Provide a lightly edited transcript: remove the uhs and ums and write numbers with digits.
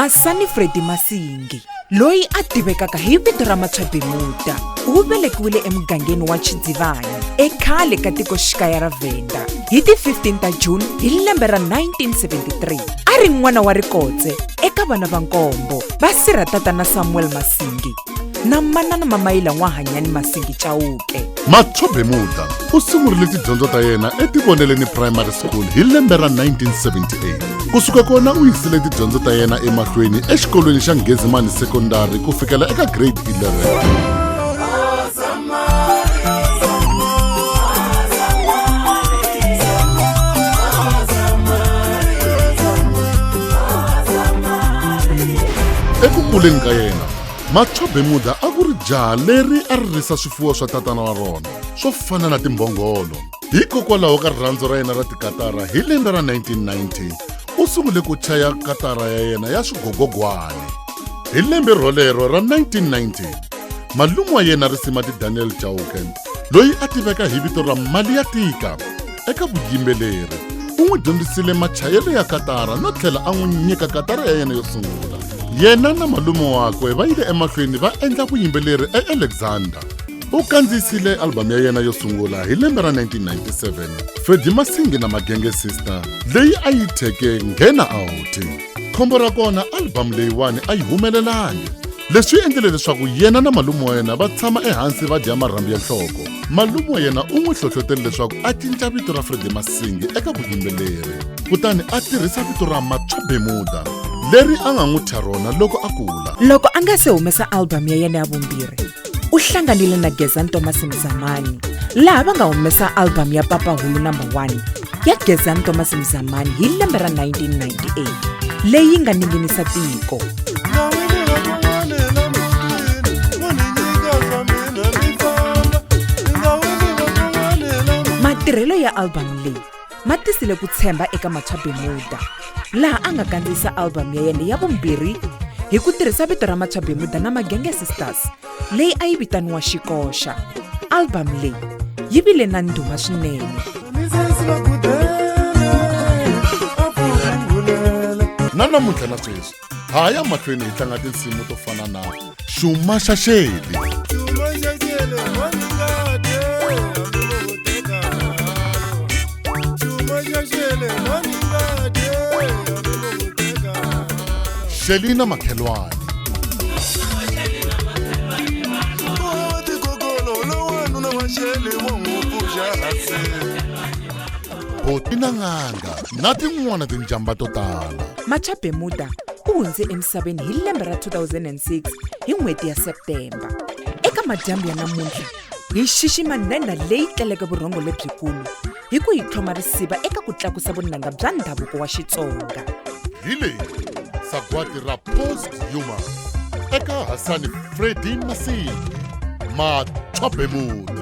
Hasani Freddy Masingi, loyi a tivekaka hi vito ra Matshwa Bemuda, u velekiwile emugangeni wa Tshidzivani ekhale ka tikoxikaya ra Venda hi ti 15 ta June hi lembe ra 1973. A ri n'wana wa rikotse eka vana va nkombo va sirha tatana Samuel Masingi na manana Mamayila N'wahanyani Masingi Chauke. Matsho Bemuda u sungurile tidyondzo ta yena eTivoneleni Primary School hi lembe ra 1978. Ku suka kona u yisile tidyondzo ta yena emahlweni exikolweni xa Nghezimani Secondary ku fikela eka Grade 11. Eku kuleni ka yena, Matsho Bemuda a ku ri jaha leri a ri risa swifuwo swa tatana wa rona swo fana na timbhongolo. Hikokwalaho ka rirhandzu ra yena ra tikatara, hi lembe ra 1990 u sungule ku chaya katara ya yena ya swigogogwani. Hi lembe rolero ra 1990, malume wa yena Risimati Daniel Chauke, loyi a tiveka hi vito ra Mali ya Tika eka vuyimbeleri, u n'wi dyondzisile machayelo ya katara no tlhela a n'wi nyika katara ya yena yo sungula. Yena na malume wakwe va yile emahlweni va endla vuyimbeleri eAlexander. U kandziyisile album ya yena yo sungula hi lembe ra 1997, Freddy Masingi na Magenge Sister, leyi a yi thyeke Nghena Out. Khombo ra kona album leyiwani a yi humelelangi. Leswi endlile leswaku yena na malume wa yena va tshama ehansi va dya marhambu ya nhloko. Malume wa yena u n'wi hlohlotele leswaku a cinca vito ra Freddy Masingi eka vuyimbeleri kutani a tirhisa vito ra Matsho Bemuda leri a nga n'wi thya rona loko a kula. Loko a nga se humesa album ya yena ya vumbirhi, u hlanganile na Gezani Thomas Mzamani laha va nga humesa album ya Papa Hulu Number 1 ya Gezani Thomas Mzamani hi lembe ra 1998 leyi nga ninginisa tiko. Matirhelo ya album leyi ma tisile ku tshemba eka Matsha Bemuda laha a nga kandziyisa album ya yena ya vumbirhi hi ku tirhisa vito ra Matsha Bemuda na Magenge Sisters leyi a yi vitaniwa Xikoxa. Album leyi yi vile na ndhuma swinene. Na namuntlha na sweswi ha ya mahlweni hi tlanga tinsimu to fana na Xuma xa Xeli, Xeli na Makhelwani, Boti na N'anga na tin'wana tinjamba to tala. Matsha Bemuda u hundze emisaveni hi lembe ra 2006 hi n'hweti ya September. Eka madyambu ya namuntlha hi xixima nhenha leyi tleleke vurhongo lebyikulu hi ku yi tlhoma risiva eka ku tlakusa vunanga bya ndhavuko wa Xitsonga. Hi leyi sagwati ra Post Human eka Hasani Freddy Masingi Matsha Bemuda.